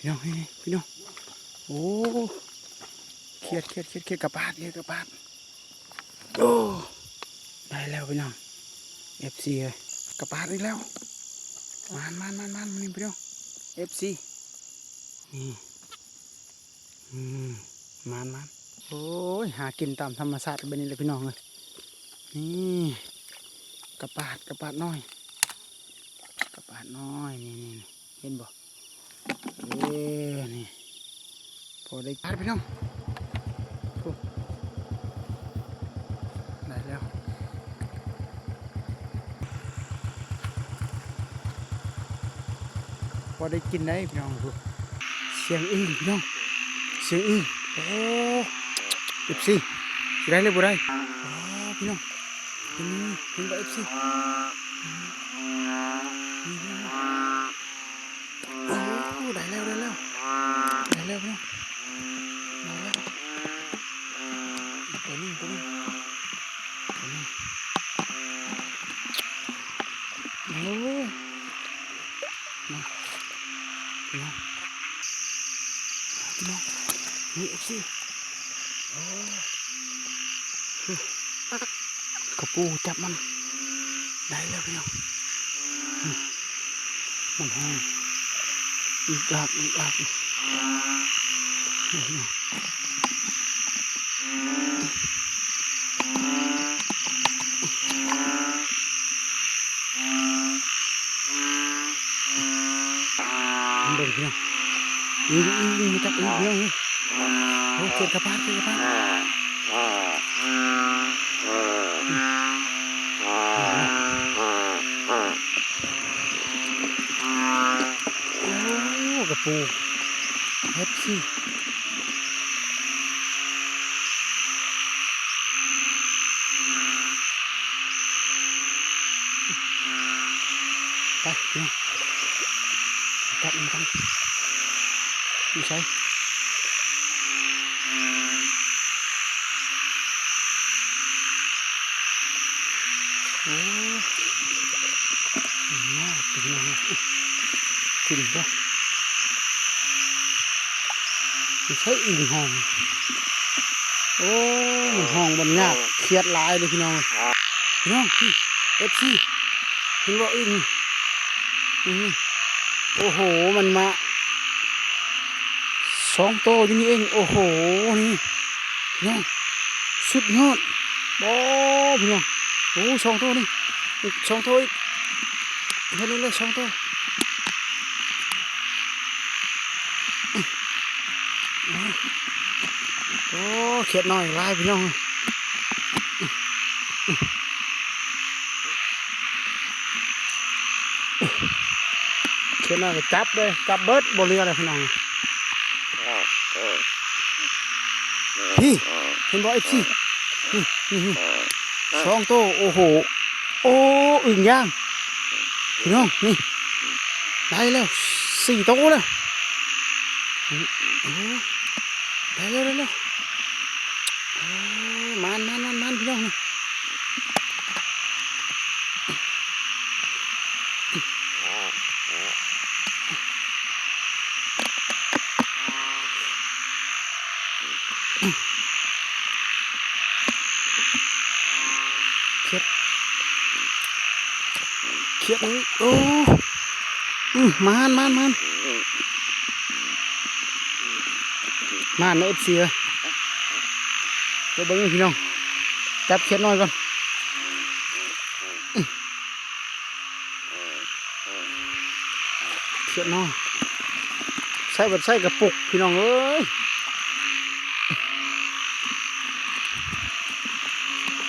ພີ່ນ້ອງ ນີ້ ພີ່ນ້ອງ ໂອ້ ຂຽດ ຂຽດ ຂຽດ ຂຽດ ກະປາດ ຂຽດກະປາດ ໂອ້ ໄດ້ແລ້ວພີ່ນ້ອງ ເອັຟຊີເອີຍ ກະປາດອີກແລ້ວ ໝານ ໝານ ໝານ ໝານ ນີ້ພີ່ນ້ອງ ເອັຟຊີ ນີ້ ອືມ ໝານ ໝານ ໂອ້ຍ ຫາກິນຕາມທຳມະຊາດແບບນີ້ແຫຼະພີ່ນ້ອງເອີຍ ນີ້ ກະປາດ ກະປາດນ້ອຍ ກະປາດນ້ອຍ ນີ້ ນີ້ ນີ້ ເຫັນບໍ່? ເອີ ນີ້ ພໍໄດ້ ໄປພີ່ນ້ອງ ໂອ້ ໄດ້ແລ້ວ ພໍໄດ້ກິນໄດ້ພີ່ນ້ອງ ໂອ້ ສຽງອຶ່ງພີ່ນ້ອງ ສຽງອຶ່ງ ໂອ້ ເອັຟຊີ ຊິໄດ້ຫຼືບໍ່ໄດ້? ອໍ ພີ່ນ້ອງ ເຫັນ ເຫັນບໍ່ ເອັຟຊີ? ໂອ້ ໄດ້ແລ້ວ ໄດ້ແລ້ວ ໄດ້ແລ້ວພີ່ນ້ອງ ໄດ້ແລ້ວ ໂຕໜຶ່ງ ໂຕໜຶ່ງ ໂຕໜຶ່ງ ໂອ້ ມາ ມາ ມາ ພີ່ນ້ອງ ນີ້ ເອັຟຊີ ໂອ້ ກະປູຈັບມັນ ໄດ້ແລ້ວພີ່ນ້ອງ ມັນຮ້ອງ ອຶກອັກ ອຶກອັກ ເບິ່ງພີ່ນ້ອງ ອຶ່ງ ອຶ່ງ ອຶ່ງ ມາຈັບອຶ່ງພີ່ນ້ອງເອີຍ ໂອ້ ຂຽດກະປາດ ຂຽດກະປາດ ໂອ້ ກະປູ ເອັຟຊີ ໄປພີ່ນ້ອງ ຈັບມັນກັນ ຢູ່ໃສ? ໂອ້ ຍາກພີ່ນ້ອງ ຂຶ້ນບໍ່? ຢູ່ໃສອຶ່ງຮ້ອງ? ໂອ້ ມັນຮ້ອງບ່ອນຍາກ ຂຽດຫຼາຍເດ້ພີ່ນ້ອງ ພີ່ນ້ອງ ພີ້ ເອັຟຊີ ເຫັນບໍ່ອຶ່ງ? ອື ໂອ້ໂຫ ມັນມາສອງໂຕຢູ່ນີ້ເອງ ໂອ້ໂຫ ນີ້ ພີ່ນ້ອງ ສຸດຍອດ ໂອ້ ພີ່ນ້ອງ ໂອ້ ສອງໂຕນີ້ ອີກສອງໂຕອີກ ເຫັນແລ້ວສອງໂຕ ໂອ້ ຂຽດນ້ອຍຫຼາຍພີ່ນ້ອງ ຂຽດນ້ອຍກະຈັບເດ້ ຈັບເບິດ ບໍ່ເຫຼືອແລ້ວພີ່ນ້ອງ ພີ້ ເຫັນບໍ່ເອັຟຊີ ນີ້ ນີ້ ນີ້ ສອງໂຕ ໂອ້ໂຫ ໂອ້ ອຶ່ງຢ່າງ ພີ່ນ້ອງ ນີ້ ໄດ້ແລ້ວ ສີ່ໂຕແລ້ວ ໂອ້ ໄດ້ແລ້ວ ໄດ້ແລ້ວ ໂອ້ ມານ ມານ ມານ ມານ ພີ່ນ້ອງ ນີ້ ຂຽດ ຂຽດ ໂອ້ ອື ມານ ມານ ມານ ມານເນາະ ເອັຟຊີ ເອີຍ ໄປເບິ່ງພີ່ນ້ອງ ຈັບຂຽດນ້ອຍກ່ອນ ຂຽດນ້ອຍ ໃຊ້ ບັດໃຊ້ກະປຸກພີ່ນ້ອງເອີຍ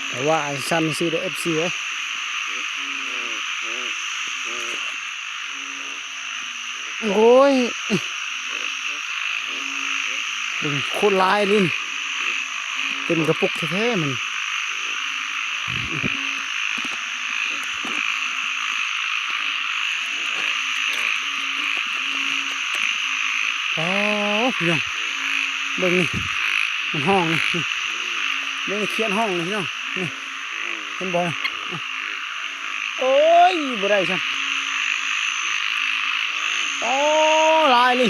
ແຕ່ວ່າອັນຊັ້ນຊື່ເດີ ເອັຟຊີ ເອີຍ ໂອ້ຍ ເບິ່ງໂຄດຫຼາຍລີ້ ເຕັມກະປຸກແທ້ໆ ມັນ ອໍ ພີ່ນ້ອງ ເບິ່ງນີ້ ມັນຮ້ອງນີ້ ເບິ່ງຂຽດຮ້ອງນີ້ພີ່ນ້ອງ ນີ້ ເຫັນບໍ່? ໂອ້ຍ ບໍ່ໄດ້ຊ້ຳ ອໍ ຫຼາຍລີ້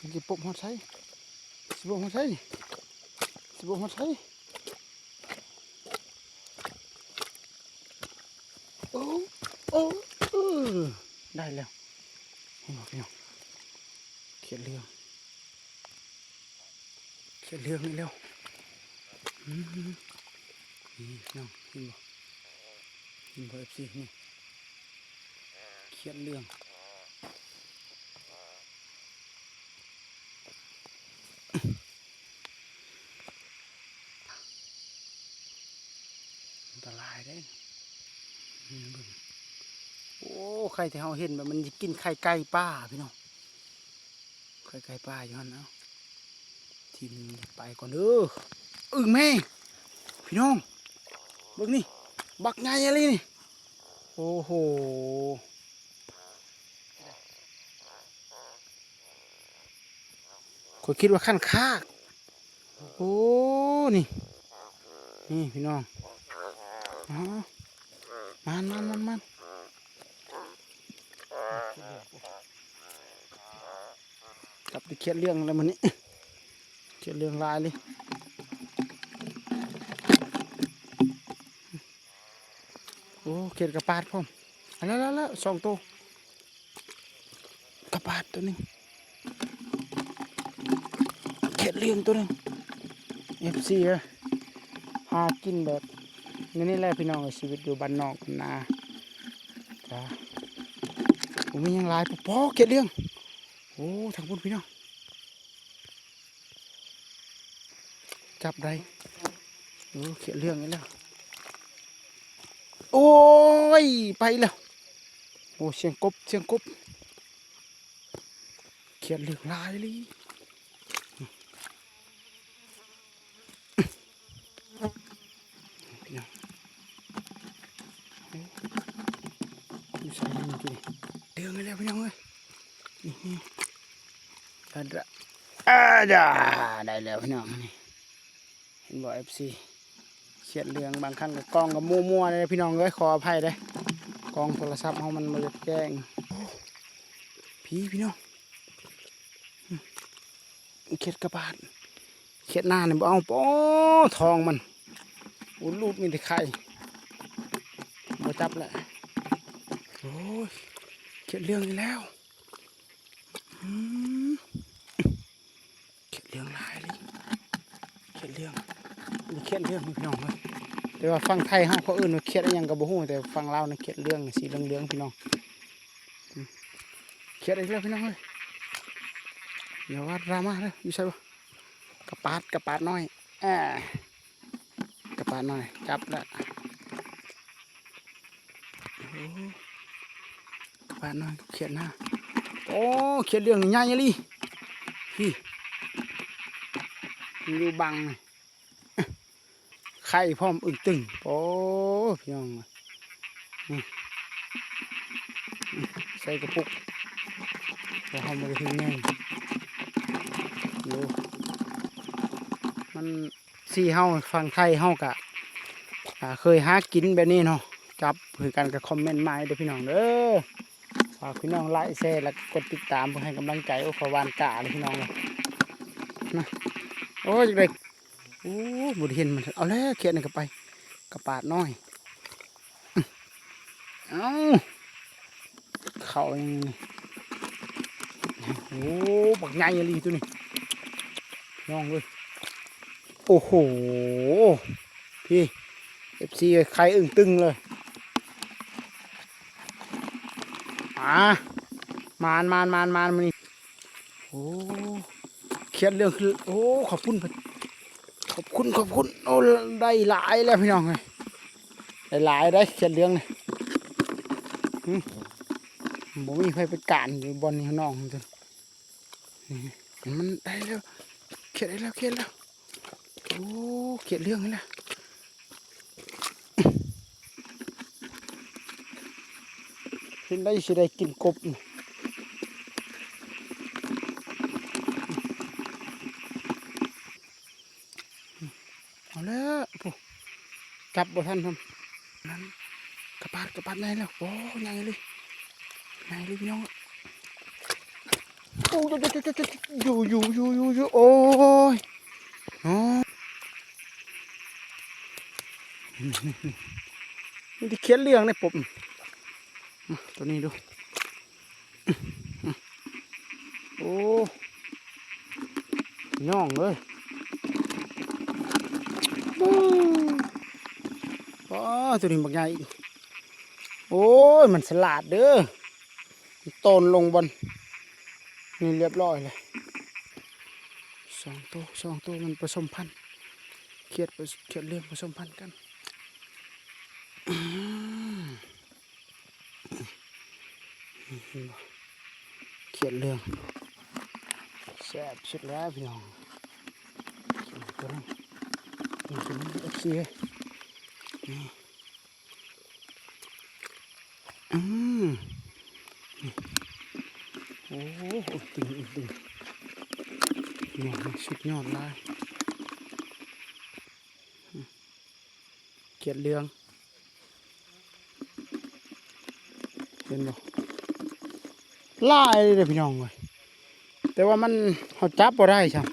ມັນຊິປົບຮອດໃສ? ຊິປົບຮອດໃສນີ້? ຊິປົບຮອດໃສ? ໂອ້ ໂອ້ ເອີ ໄດ້ແລ້ວ. ເຫັນບໍ່ພີ່ນ້ອງ? ຂຽດເຫຼືອງ ຂຽດເຫຼືອງນີ້ແລ້ວ. ອືມ ນີ້ພີ່ນ້ອງ ເຫັນບໍ່? ເຫັນບໍ່ ເອັຟຊີ ນີ້ ຂຽດເຫຼືອງ. ອັນຕະລາຍເດ້. ນີ້ເບິ່ງ ໂອ້ ໄຂ່ທີ່ເຮົາເຫັນ ແບບມັນຊິກິນໄຂ່ໄກ່ປ່າພີ່ນ້ອງ. ໄຂ່ໄກ່ປ່າຢູ່ຫັ້ນ. ເອົາ ທີມໜຶ່ງໄປກ່ອນເດີ. ອຶ່ງແມ່ ພີ່ນ້ອງ ເບິ່ງນີ້ ບັກໃຫຍ່ອີ່ຫຼີນີ້. ໂອ້ໂຫ ຂ້ອຍຄິດວ່າຄັນຄາກ. ໂອ້ ນີ້ ນີ້ພີ່ນ້ອງ. ອໍ ມານ ມານ ມານ ມານ. ຈັບໄດ້ຂຽດເຫຼືອງແລ້ວມື້ນີ້ ຂຽດເຫຼືອງຫຼາຍເລີຍ. ໂອ້ ຂຽດກະປາດພ້ອມ. ເອົາແລ້ວ ແລ້ວ ແລ້ວ ສອງໂຕ ກະປາດໂຕໜຶ່ງ ຂຽດເຫຼືອງໂຕໜຶ່ງ. ເອັຟຊີ ເອີຍ ຫາກິນແບບນີ້ແຫຼະພີ່ນ້ອງເອີຍ ຊີວິດຢູ່ບ້ານນອກນາ. ກະບໍ່ມີຫຍັງຫຼາຍ. ປອ ຂຽດເຫຼືອງ. ໂອ້ ທາງພຸ້ນພີ່ນ້ອງ ຈັບໄດ້. ໂອ້ ຂຽດເຫຼືອງອີກແລ້ວ. ໂອ້ຍ ໄປແລ້ວ. ໂອ້ ສຽງກົບ ສຽງກົບ. ຂຽດເຫຼືອງຫຼາຍອີ່ຫຼີ. ພີ່ນ້ອງ ຢູ່ໃສມັນຢູ່ນີ້? ເດືອງໄປແລ້ວພີ່ນ້ອງເອີຍ. ນີ້ ອາດາ ອາດາ ໄດ້ແລ້ວພີ່ນ້ອງ. ນີ້ ເຫັນບໍ່ ເອັຟຊີ ຂຽດເຫຼືອງ ບາງຄັ້ງກໍກ້ອງກໍມົວໆເດ້ພີ່ນ້ອງເອີຍ ຂໍອະໄພເດ້ ກ້ອງໂທລະສັບເຮົາມັນບໍ່ຢາກແຈ້ງ. ພີ້ ພີ່ນ້ອງ ຂຽດກະປາດ ຂຽດໜ້ານີ້ບໍ່ເອົາ. ໂອ້ ທ້ອງມັນ ອຸດລູດມີແຕ່ໄຂ່ ບໍ່ຈັບແຫຼະ. ໂອ້ຍ ຂຽດເຫຼືອງອີກແລ້ວ. ອືມ ຂຽດເຫຼືອງຫຼາຍເລີຍ ຂຽດເຫຼືອງ ຂຽດເຫຼືອງພີ່ນ້ອງເອີຍ. ແຕ່ວ່າຝັ່ງໄທເຮົາເຂົາເອີ້ນວ່າຂຽດອີ່ຫຍັງກໍບໍ່ຮູ້ ແຕ່ຝັ່ງລາວນັ້ນຂຽດເຫຼືອງ ສີເຫຼືອງໆ ພີ່ນ້ອງ. ອືມ ຂຽດອີກແລ້ວພີ່ນ້ອງເອີຍ. ຢ່າວ່າດຣາມາເດີ ຢູ່ໃສວະ? ກະປາດ ກະປາດນ້ອຍ ອາ ກະປາດນ້ອຍ ຈັບລະ. ໂອ້ ກະປາດນ້ອຍ ຂຽດນາ. ໂອ້ ຂຽດເຫຼືອງນີ້ໃຫຍ່ອີ່ຫຼີ ພີ້ ມັນຢູ່ບັງນີ້ ໄຂ່ພ້ອມ ອຶ້ງຕຶງ. ໂອ້ ພີ່ນ້ອງ ນີ້ ໃສ່ກະປຸກ ແຕ່ເຮົາບໍ່ໄດ້ຖືແຍງ. ໂອ້ ມັນ ຊີເຮົາ ຝັ່ງໄທເຮົາກະ ອ່າ ເຄີຍຫາກິນແບບນີ້ເນາະ ຈັບຄືກັນ ກໍຄອມເມັນມາເດີພີ່ນ້ອງເດີ. ຝາກພີ່ນ້ອງໄລແຊ ແລະ ກົດຕິດຕາມເພື່ອໃຫ້ກຳລັງໃຈ. ໂອ້ ຂໍຫວ່ານກ້າເລີຍພີ່ນ້ອງເອີຍ ນະ. ໂອ້ ຢາກໄດ້ ໂອ້ ບໍ່ໄດ້ເຫັນມັນ. ເອົາແລ້ວ ຂຽດນີ້ກໍໄປ ກະປາດນ້ອຍ. ເອົ້າ ເຂົ້າຫຍັງນີ້? ໂອ້ ບັກໃຫຍ່ອີ່ຫຼີໂຕນີ້ ນ້ອງເອີຍ. ໂອ້ໂຫ ພີ້ ເອັຟຊີ ໄຂ່ອຶ້ງຕຶງເລີຍ. ມາ ມານໆໆໆ ມື້ນີ້. ໂອ້ ຂຽດເຫຼືອງຂຶ້ນ. ໂອ້ ຂອບຄຸນເພິ່ນ ຂອບຄຸນ ຂອບຄຸນ. ໂອ້ ໄດ້ຫຼາຍແລ້ວພີ່ນ້ອງເອີຍ ໄດ້ຫຼາຍໄດ໋ ຂຽດເຫຼືອງນີ້. ຫຶ ບໍ່ມີໃຜໄປການຢູ່ບ່ອນນີ້ນ້ອງ. ນີ້ ມັນໄດ້ແລ້ວ ຂຽດໄດ້ແລ້ວ ຂຽດແລ້ວ. ໂອ້ ຂຽດເຫຼືອງນີ້ແຫຼະ ເຫັນໄດ້ຊິໄດ້ກິນກົບ. ເອົາແລ້ວ ໂອ້ ຈັບບໍ່ທັນຊ້ຳ. ນັ້ນ ກະປາດ ກະປາດໃຫຍ່ແລ້ວ. ໂອ້ ໃຫຍ່ເລີຍ ໃຫຍ່ເລີຍພີ່ນ້ອງ. ໂອ້ ຢູ່ໆໆໆໆ ຢູ່ໆໆໆ ໂອ້ຍ ເນາະ ນີ້ ນີ້ ນີ້ ນີ້ ມີແຕ່ຂຽດເຫຼືອງໃນປົບ ມາ ໂຕນີ້ດູ ໂອ້ ພີ່ນ້ອງເອີຍ ໂອ້ ໂຕນີ້ບັກໃຫຍ່ ໂອ້ຍ ມັນສະຫຼາດເດີ ໂຕນລົງບ່ອນນີ້ລຽບລ້ອຍເລີຍ ສອງໂຕ ສອງໂຕ ມັນປະສົມພັນ ຂຽດປະ ຂຽດເຫຼືອງປະສົມພັນກັນ ອືມ ເຫັນບໍ່ ຂຽດເຫຼືອງ ແຊບສຸດແລ້ວພີ່ນ້ອງ ກິນໂຕນີ້ ກິນໂຕນີ້ ເອັຟຊີ ເອີຍ ນີ້ ອືມ ນີ້ ໂອ້ຍ ຕຶງ ຕຶງ ນີ້ ສຸດຍອດຫຼາຍ ຂຽດເຫຼືອງ ເຫັນບໍ່ ຫຼາຍເດ້ພີ່ນ້ອງເອີຍ ແຕ່ວ່າມັນ ເຮົາຈັບບໍ່ໄດ້ຊ້ຳ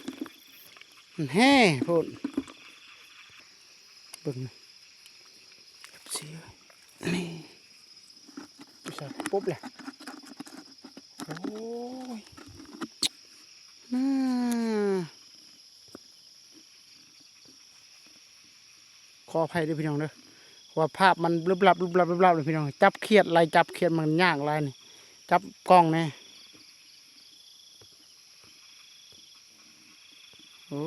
ມັນແຮ່ໂພດ ເບິ່ງ ເອັຟຊີ ນີ້ ໃສ່ປຸບແຫຼະ ໂອ້ຍ ອືມ ຂໍອະໄພເດີພີ່ນ້ອງເດີ ເພາະວ່າພາບມັນລຶບລັບ ລຶບລັບ ລຶບລັບເລີຍພີ່ນ້ອງ ຈັບຂຽດ ໄລ່ຈັບຂຽດມັນຍາກຫຼາຍນີ້ ຈັບກ້ອງແດ່ ໂອ້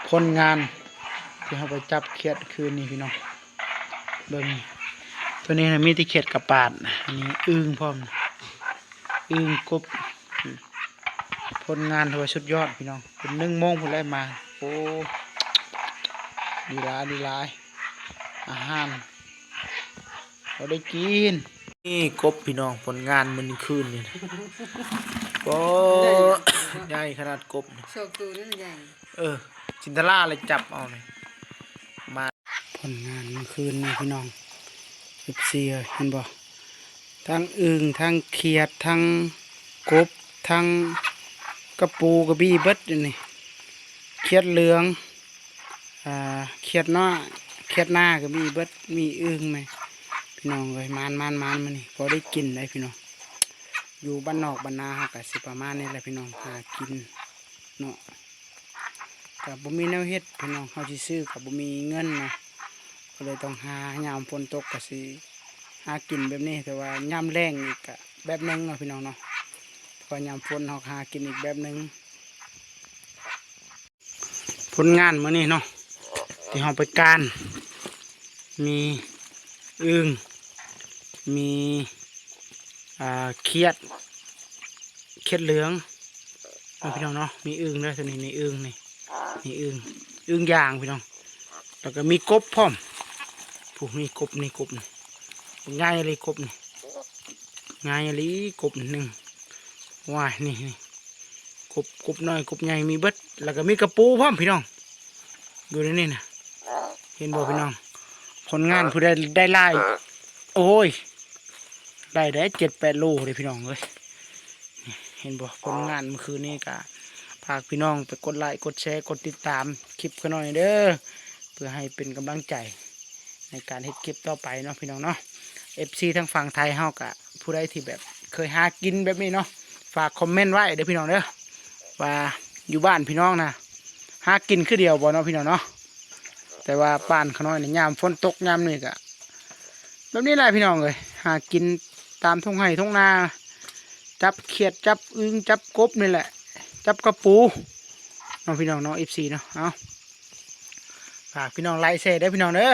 ຜົນງານທີ່ເຮົາໄປຈັບຂຽດຄືນນີ້ພີ່ນ້ອງ ເບິ່ງ ໂຕນີ້ນະມີແຕ່ຂຽດກະປາດ ອັນນີ້ອຶ່ງພ້ອມ ອຶ່ງ ກົບ ຜົນງານຖືວ່າສຸດຍອດພີ່ນ້ອງ ເປັນໜຶ່ງໂມງພຸ້ນແຫຼະມາ ໂອ້ ດີຫຼາຍ ດີຫຼາຍ ອາຫານ ເຮົາໄດ້ກິນ ນີ້ກົບພີ່ນ້ອງ ຜົນງານມື້ຄືນນີ້ ໂອ້ ໃຫຍ່ຂະໜາດກົບ ສອງໂຕນັ້ນໃຫຍ່ ເອີ ຈິນຕະລາເລີຍຈັບເອົານີ້ ມາ ຜົນງານມື້ຄືນນີ້ພີ່ນ້ອງ ເອັຟຊີ ເອີຍ ເຫັນບໍ່ ທັງອຶ່ງ ທັງຂຽດ ທັງກົບ ທັງກະປູກະມີເບິດ ອັນນີ້ ຂຽດເຫຼືອງ ອ່າ ຂຽດນ້ອຍ ຂຽດນາກະມີເບິດ ມີອຶ່ງແມ່ ພີ່ນ້ອງເອີຍ ໝານໆໆ ມື້ນີ້ ພໍໄດ້ກິນໄດ໋ພີ່ນ້ອງ ຢູ່ບ້ານນອກບ້ານນາເຮົາກະຊິປະມານນີ້ແຫຼະພີ່ນ້ອງ ຫາກິນເນາະ ກະບໍ່ມີແນວເຮັດພີ່ນ້ອງ ເຮົາຊິຊື້ກະບໍ່ມີເງິນນະ ກະເລີຍຕ້ອງຫາ ຍາມຝົນຕົກກະຊິຫາກິນແບບນີ້ ແຕ່ວ່າຍາມແລ້ງນີ້ກະແບບໜຶ່ງເນາະພີ່ນ້ອງເນາະ ແຕ່ວ່າຍາມຝົນເຮົາກະຫາກິນອີກແບບໜຶ່ງ. ຜົນງານມື້ນີ້ເນາະ ທີ່ເຮົາໄປການ ມີອຶ່ງ ມີ ອ່າ ຂຽດ ຂຽດເຫຼືອງເນາະພີ່ນ້ອງເນາະ ມີອຶ່ງເດີ ໂຕນີ້ ນີ້ອຶ່ງ ນີ້ ນີ້ອຶ່ງ ອຶ່ງຢ່າງພີ່ນ້ອງ ແລ້ວກະມີກົບພ້ອມ ຜູ້ ນີ້ກົບ ນີ້ກົບ ນີ້ ບັກໃຫຍ່ອີ່ຫຼີກົບນີ້ ໃຫຍ່ອີ່ຫຼີກົບໜຶ່ງ ວ້າຍ ນີ້ ນີ້ ກົບ ກົບນ້ອຍ ກົບໃຫຍ່ມີເບິດ ແລ້ວກະມີກະປູພ້ອມພີ່ນ້ອງ ຢູ່ໃນນີ້ນະ ເຫັນບໍ່ພີ່ນ້ອງ ຜົນງານຜູ້ໃດໄດ້ຫຼາຍ ໂອ້ຍ ໄດ້ແດ່ເຈັດແປດໂລເດ້ພີ່ນ້ອງເອີຍ ເຫັນບໍ່ ຜົນງານມື້ຄືນນີ້ກະ ຝາກພີ່ນ້ອງໄປກົດໄລ ກົດແຊ ກົດຕິດຕາມຄລິບຂ້ານ້ອຍເດີ ເພື່ອໃຫ້ເປັນກຳລັງໃຈ ໃນການເຮັດຄລິບຕໍ່ໄປເນາະພີ່ນ້ອງເນາະ ເອັຟຊີ ທາງຝັ່ງໄທເຮົາກະ ຜູ້ໃດທີ່ແບບເຄີຍຫາກິນແບບນີ້ເນາະ ຝາກຄອມເມັນໄວ້ເດີພີ່ນ້ອງເດີ ວ່າຢູ່ບ້ານພີ່ນ້ອງນະ ຫາກິນຄືດຽວບໍ່ເນາະພີ່ນ້ອງເນາະ ແຕ່ວ່າບ້ານຂ້ານ້ອຍນີ້ຍາມຝົນຕົກຍາມນີ້ກະ ແບບນີ້ແຫຼະພີ່ນ້ອງເອີຍ ຫາກິນຕາມທົ່ງໄຮ່ທົ່ງນາ ຈັບຂຽດ ຈັບອຶ່ງ ຈັບກົບນີ້ແຫຼະ ຈັບກະປູເນາະພີ່ນ້ອງເນາະ ເອັຟຊີ ເນາະ ເອົາ ຝາກພີ່ນ້ອງໄລແຊເດີພີ່ນ້ອງເດີ